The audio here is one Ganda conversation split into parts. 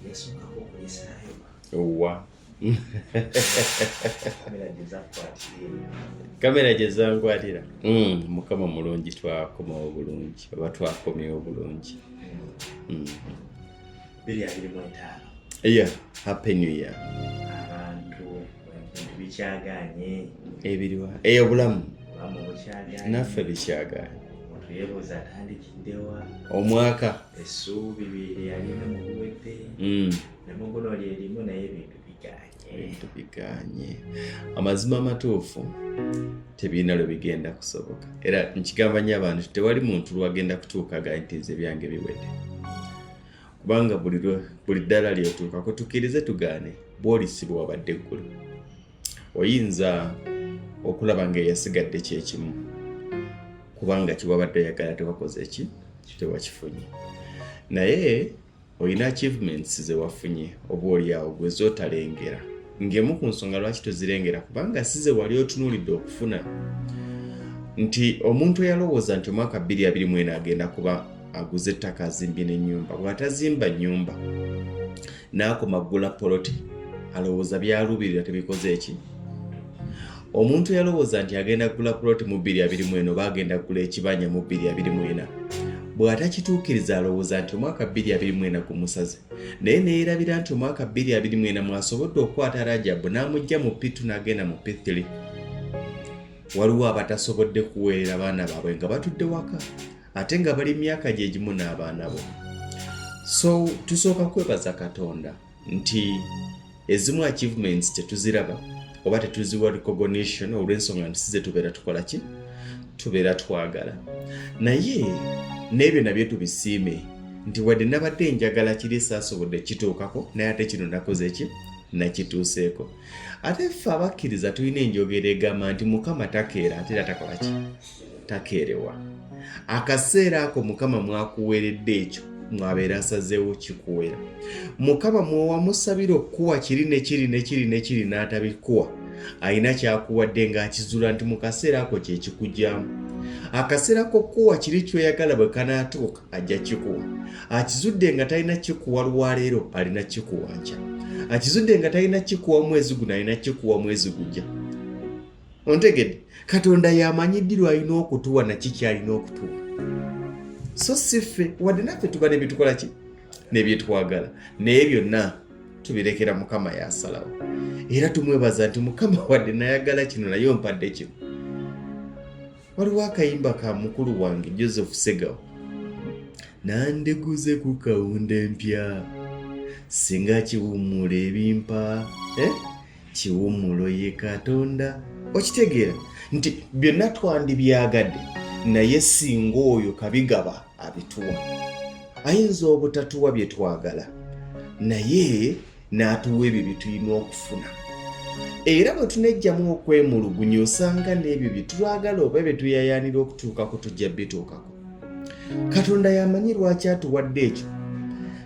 Yasookako okulisaayo. Owa kamera gye zankwatira. Mukama mulungi, twakomawo bulungi oba twakomyewo bulungi. 2025. Yeah, happy new year. Abantu, ebintu bikyaganye. Ebiriwa? Eyo obulamu. Obulamu bukyaganye. Naffe bikyaganye. Omuntu yeebuuza atandikiddewa. Omwaka. Essuubi lyalina mu buwedde, nemuguno lyerimu, naye ebintu biganye. Ebintu biganye. Amazima amatuufu, tebirina lwe bigenda kusoboka. Era nkigamba nnyo abantu, tewali muntu lwagenda kutuuka ga nti nze byange biwedde, kubanga buli ddala lyotuukako, tukkirize tugaane, bw'olisibwa wabadde eggulu, oyinza okulaba nga eyasigadde kyekimu, kubanga kiwabadde oyagala tewakoze ki, tewakifunye. Naye olina achievements zewafunye, oba oliawo gwe zootalengera, ng'emu ku nsonga lwaki tozirengera kubanga si ze wali otunuulidde okufuna. Nti omuntu eyalowooza nti omwaka 2024 agenda kuba aguze ettaka, azimbye n'ennyumba, bw'atazimba nnyumba n'akoma ggula poloti, alowooza byaluubirira tebikoze eki. Omuntu eyalowooza nti agenda kugula poloti mu 2024 oba agenda kugula ekibanja mu 2024, bw'atakituukiriza alowooza nti omwaka 2024 gumusaze. Naye neerabira nti omwaka 2024 mwasobodde okukwata Rajabu n'amugja mu P2 n'agenda mu P3. Waliwo abatasobodde kuweerera baana baabwe nga batudde waka, ate nga bali myaka gye gimu n'abaana bo. So tusooka kwebaza Katonda nti ezimu achievements tetuziraba oba tetuziwa recognition olw'ensonga nti size tubeera tukola ki, tubeera twagala. Naye n'ebyo nabyo tubisiime nti wadde nabadde njagala kiri, saasobodde kituukako, naye ate kino nakoze ki, nakituuseeko. Ate ffe abakkiriza tulina enjogera egamba nti Mukama takeera ate era takola ki, takeerewa. Akaseera ako Mukama mwakuweeredde ekyo mwabeera asazeewo kikuwera. Mukama mwewamusabira okukuwa kiri nekiri nekiri nekiri n'atabikuwa, alina kyakuwadde ng'akizuula nti mu kaseera ako kyekikugyamu. Akaseera k'okukuwa kiri kyoyagala bwe kanaatuuka, ajja kikuwa. Akizudde nga talina kikuwa lwaleero, alina kikuwa nkya. Akizudde nga talina kikuwa mwezi guno, alina kikuwa mwezi gujja. Ontegedde? Katonda yamanyi ddi lwalina okutuwa naki kyalina okutuwa, so si ffe. Wadde naffe tuba nebyetukola ki, nebyetwagala, naye byonna tubirekera Mukama, yasalawo. Era tumwebaza nti Mukama, wadde nayagala kino, naye ompadde kino. Waliwo akayimba ka mukulu wange Joseph Segawo, "Nandiguze ku kawunda empya singa kiwummula ebimpa, eh? Kiwummulo ye Katonda." Okitegeera nti byonna twandibyagadde, naye singa oyo kabigaba abituwa. Ayinza obutatuwa bye twagala, naye n'atuwa ebyo bye tulina okufuna. Era bwe tunejjamu okwemulugunya, osanga n'ebyo bye twagala oba bye tuyayaanira okutuukako tujja bituukako. Katonda yamanyi lwaki atuwadde ekyo.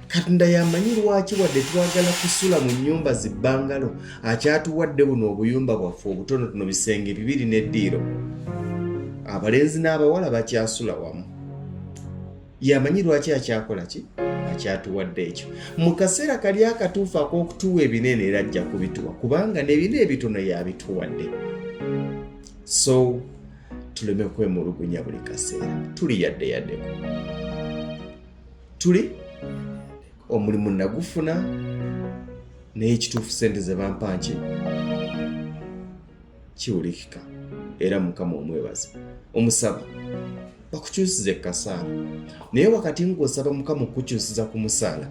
Katonda yamanyi lwaki wadde twagala kusula mu nnyumba zibbangalo, akyatuwadde buno obuyumba bwaffe obutonotono, bisenge bibiri n'eddiiro, abalenzi n'abawala bakyasula wamu. Yamanyi lwaki akyakola ki, akyatuwadde ekyo. Mu kaseera kali akatuufu ak'okutuwa ebinene, era ajja kubituwa, kubanga n'ebina ebitono yabituwadde. So tuleme kwemulugunya buli kaseera. Tuli yadde yaddeko, tuli omulimu nagufuna, naye ekituufu sente ze bampa nki kiwulikika. Era Mukama omwebaza, omusaba bakukyusiza ekasaala. Naye wakati ng'osaba Mukama okukukyusiza ku musaala,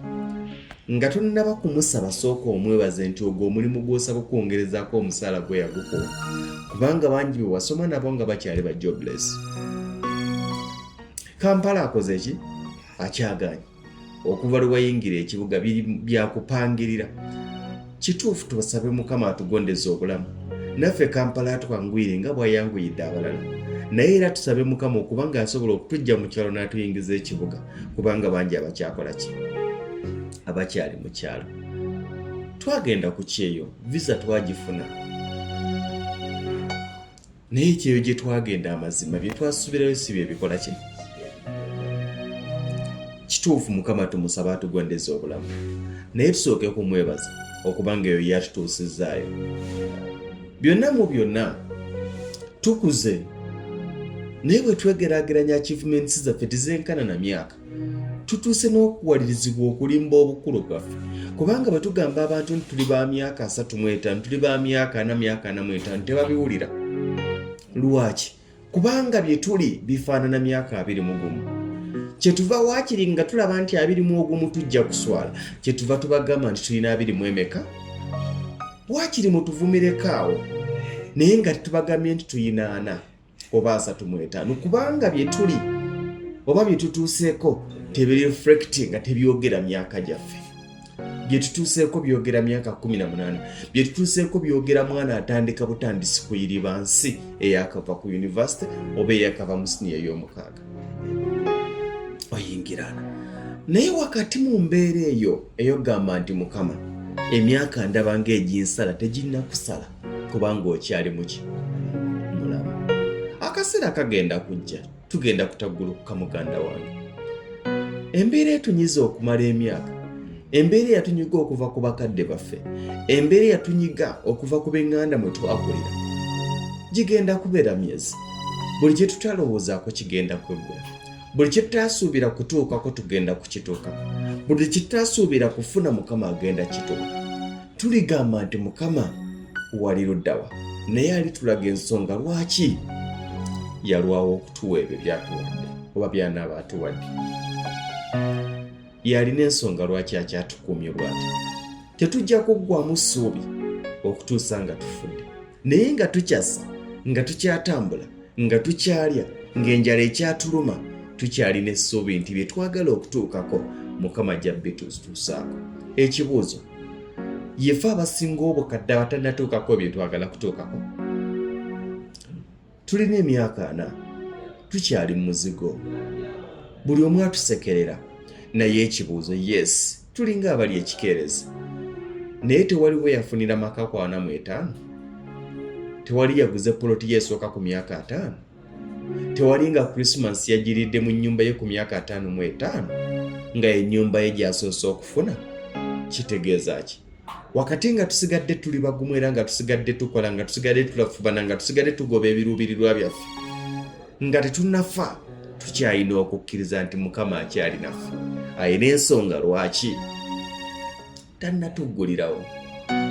nga tonnaba kumusaba, sooka omwebaze nti ogwo omulimu gw'osaba okwongerezaako omusaala gwe yagukuwa, kubanga bangi be wasoma nabo nga bakyali ba jobless. Kampala akoze ki, akyaganye okuva lwe wayingira ekibuga, biri byakupangirira. Kituufu, tubasabe Mukama atugondeza obulamu, naffe Kampala atwanguyire nga bw'ayanguyidde abalala. Naye era tusabe Mukama okuba nga asobola okutujja mu kyalo n'atuyingiza ekibuga, kubanga bangi abakyakola ki, abakyali mu kyalo. Twagenda ku kyeyo, visa twagifuna, naye ekyeyo gye twagenda, amazima bye twasuubirayo si bye bikola ki. Kituufu. Kituufu, Mukama tumusaba atugondeza obulamu, naye tusooke kumwebaza okubanga eyo yatutuusizaayo. Byonna mu byonna tukuze, naye bwe twegeraageranya achievements zaffe tezenkana na myaka. Tutuuse n'okuwalirizibwa okulimba obukulu bwaffe, kubanga bwe tugamba abantu nti tuli ba myaka 35, tuli ba myaka 40, myaka 45, tebabiwulira. Lwaki? Kubanga bye tuli bifaanana myaka 21. Kyetuva waakiri nga tulaba nti 21 tujja kuswala, kyetuva tubagamba nti tulina abiri mu emeka. Waakiri mutuvumireko awo, naye nga tetubagambye nti tuyina 40 oba 35, kubanga bye tuli oba bye tutuuseeko tebireflecti nga tebyogera myaka gyaffe. Bye tutuuseeko byogera myaka 18, bye tutuuseeko byogera mwana atandika butandisi kuyiriba nsi, eyakava ku university oba eyakava mu siniya ey'omukaaga oyingirana. Naye wakati mu mbeera eyo eyogamba nti, "Mukama, emyaka ndaba ng'eginsala," tegirina kusala, kubanga okyali muki? Mulamu. Akaseera kagenda kujja, tugenda kutaggulukuka. Muganda wange, embeera etunyiza okumala emyaka, embeera eyatunyiga okuva ku bakadde baffe, embeera eyatunyiga okuva ku b'eŋŋanda mwe twakulira, gigenda kubeera myezi. Buli kye tutalowoozaako kigenda kweggula, buli kye tutasuubira kutuukako tugenda kukituukako, buli kye tutasuubira kufuna Mukama agenda kituuka. Tuligamba nti, "Mukama, wali luddawa?" Naye alitulaga ensonga lwaki yalwawo okutuwa ebyo byatuwadde oba byanaaba atuwadde. Yalina ensonga lwaki akyatukuumye bw'ati. Tetujja kuggwamu ssuubi okutuusa nga tufudde, naye nga tukyassa, nga tukyatambula, nga tukyalya, ng'enjala ekyatuluma, tukyalina essuubi nti bye twagala okutuukako Mukama ajja bituusaako. Ekibuuzo yefe abasinga obukadde abatannatuukako bye twagala kutuukako, tulina emyaka 40, tukyali mu muzigo, buli omu atusekerera. Naye ekibuuzo, yes, tulinga abali ekikeerezi, naye tewaliwo yafunira maka ku 45, tewali yaguze poloti yeesooka ku myaka 50, tewali nga Christmas yagiridde mu nnyumba ye ku myaka 55, nga ennyumba ye gy'asoose okufuna. Kitegeeza ki? Wakati nga tusigadde tuli bagumu, era nga tusigadde tukola, nga tusigadde tulafubana, nga tusigadde tugoba ebiruubirirwa byaffe, nga tetunnafa, tukyalina okukkiriza nti Mukama akyali naffe. Ayina ensonga lwaki tannatuggulirawo,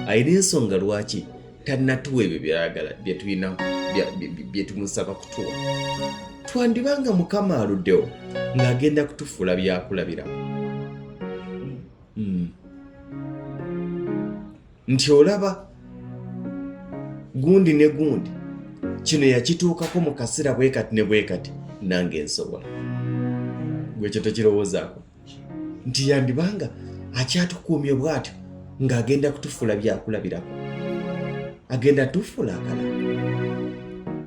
ayina ensonga lwaki tannatuwa ebyo byayagala byetulina, bye tumusaba kutuwa. Twandibanga Mukama aluddewo ng'agenda kutufuula byakulabiramu. Nti olaba gundi ne gundi kino yakituukako mu kaseera bwe kati ne bwe kati, nange nsobola. Gwekyo tokirowoozaako nti yandibanga akyatukuumye bw'atyo ng'agenda kutufuula byakulabirako, agenda tufuula akalala,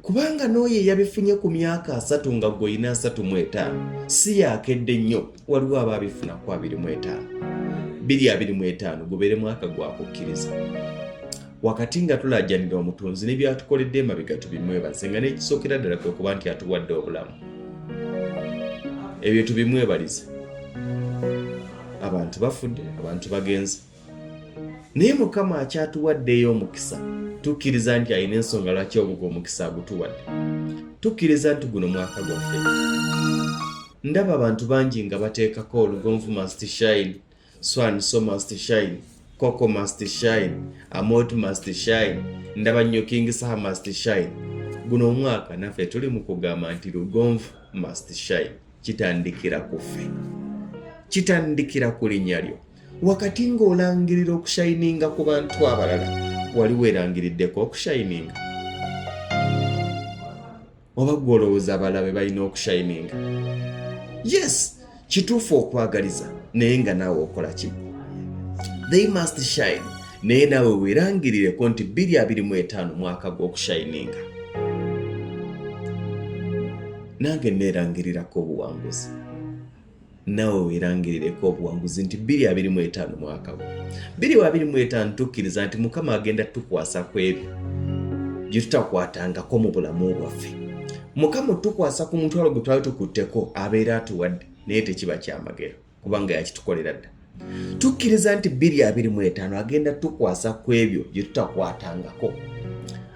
kubanga n'oyo eyabifunye ku myaka 30 nga gwe olina 35 si yakedde nnyo. Waliwo abaabifuna ku 25. 2025 gubeere mwaka gwa kukkiriza. Wakati nga tulajanira Omutonzi ne byatukoledde emabega, tubimwebaze, nga n'ekisookera ddala kwe kuba nti atuwadde obulamu. Ebyo tubimwebalize. Abantu bafudde, abantu bagenze, naye Mukama akyatuwaddeyo omukisa. Tukkiriza nti alina ensonga lwaki obuga omukisa agutuwadde. Tukkiriza nti guno mwaka gwaffe. Ndaba abantu bangi nga bateekako "Olugonvu must shine", "Swan so must shine", "Coco must shine", "Amot must shine", ndaba nnyo "King Saha must shine". Guno omwaka naffe tuli mu kugamba nti "Lugonvu must shine". Kitandikira ku ffe, kitandikira ku linnya lyo. Wakati ng'olangirira okushayininga ku bantu abalala, wali weerangiriddeko okushayininga, oba gwe olowooza abalala be balina okushayininga? Yes, kituufu okwagaliza, naye nga naawe okola ki? They must shine, naye naawe weerangirireko nti 2025 mwaka gw'okushayininga. Nange neerangirirako obuwanguzi, naawe weerangirireko obuwanguzi nti 2025 mwaka gwo. 2025 tukkiriza nti Mukama agenda tukwasa ku ebyo bye tutakwatangako mu bulamu bwaffe. Mukama otukwasa ku mutwalo gwe twali tukutteko, abeera atuwadde, naye tekiba kyamagero. Kubanga yakitukolera dda. Tukkiriza nti 2025 agenda tukwasa ku ebyo bye tutakwatangako.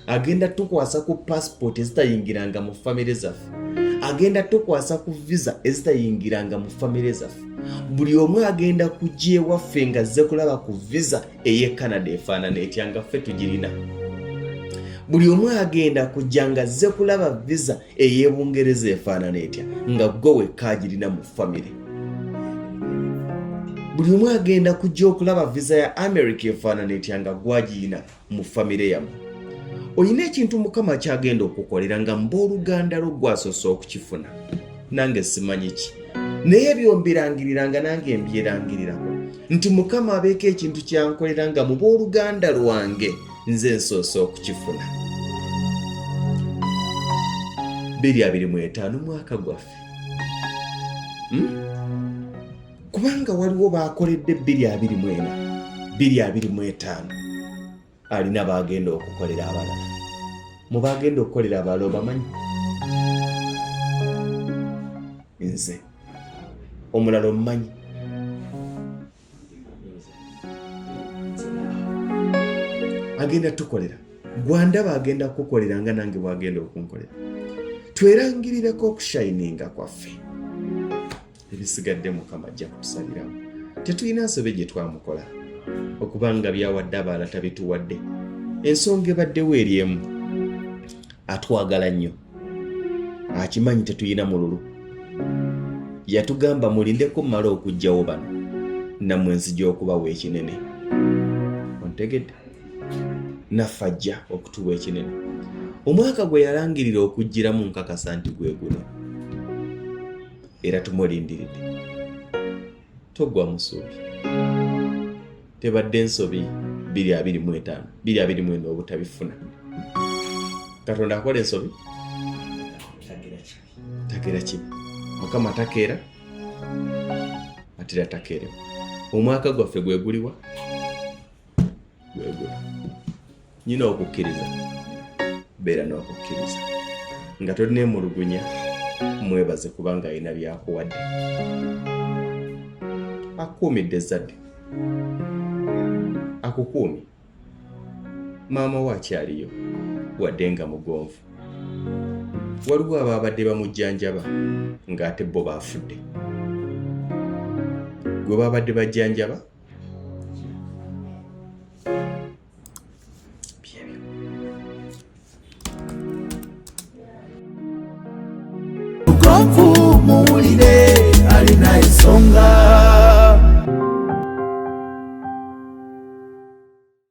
Agenda tukwasa ku passport ezitayingiranga mu famire zaffe. Agenda tukwasa ku visa ezitayingiranga mu famire zaffe. Buli omu agenda kujja ewaffe nga azze kulaba ku visa ey'e Canada efaanana etya nga ffe tugirina. Buli omu agenda kujja nga azze kulaba visa ey'e Bungereza efaanana etya nga gwe wekka agirina mu famire. Buli omu agenda kujja okulaba visa ya America efaanana etya nga gwagirina mu famire yammwe. Olina ekintu Mukama ky'agenda okukolera nga mbooluganda lwo gwasoose okukifuna. Nange simanyi ki, naye ebyo mbirangirira nga nange mbyerangirirako nti Mukama abeeko ekintu kyankolera nga mu booluganda lwange nze nsoose okukifuna. 2025 mwaka gwaffe. Kubanga waliwo baakoledde 2024, 2025 alina baagenda okukolera abalala. Mu baagenda okukolera abalala obamanyi? Nze omulala omumanyi? Agenda tukolera. Gwandaba agenda kukukolera nga nange bwagenda okunkolera. Twerangirireko okushayininga kwaffe. Ebisigadde Mukama ajja kutusalirawo. Tetulina nsobi gye twamukola okubanga byawadde abalala tabituwadde. Ensonga ebaddewo eri emu, atwagala nnyo, akimanyi tetulina mululu. Yatugamba mulindeko mmale okuggyawo bano, nammwe nzija okubawa ekinene. Ontegedde? Naffe ajja okutuwa ekinene. Omwaka gwe yalangirira okuggyiramu nkakasa nti gwe guno, era tumulindiridde. Toggwa musuubi. Tebadde nsobi 2025, 2024 obutabifuna. Katonda akola ensobi? Tagera kibi. Mukama takeera, ate era takeerewa. Omwaka gwaffe gwe guliwa? Gwe guli. Nyina okukkiriza, beera n'okukkiriza nga toneemulugunya, mwebaze kubanga alina by'akuwadde. Akukuumidde ezzadde, akukuumye. Maama we akyaliyo wadde nga mugonvu. Waliwo abaabadde bamujjanjaba ng'ate bo baafudde. Gwe baabadde bajjanjaba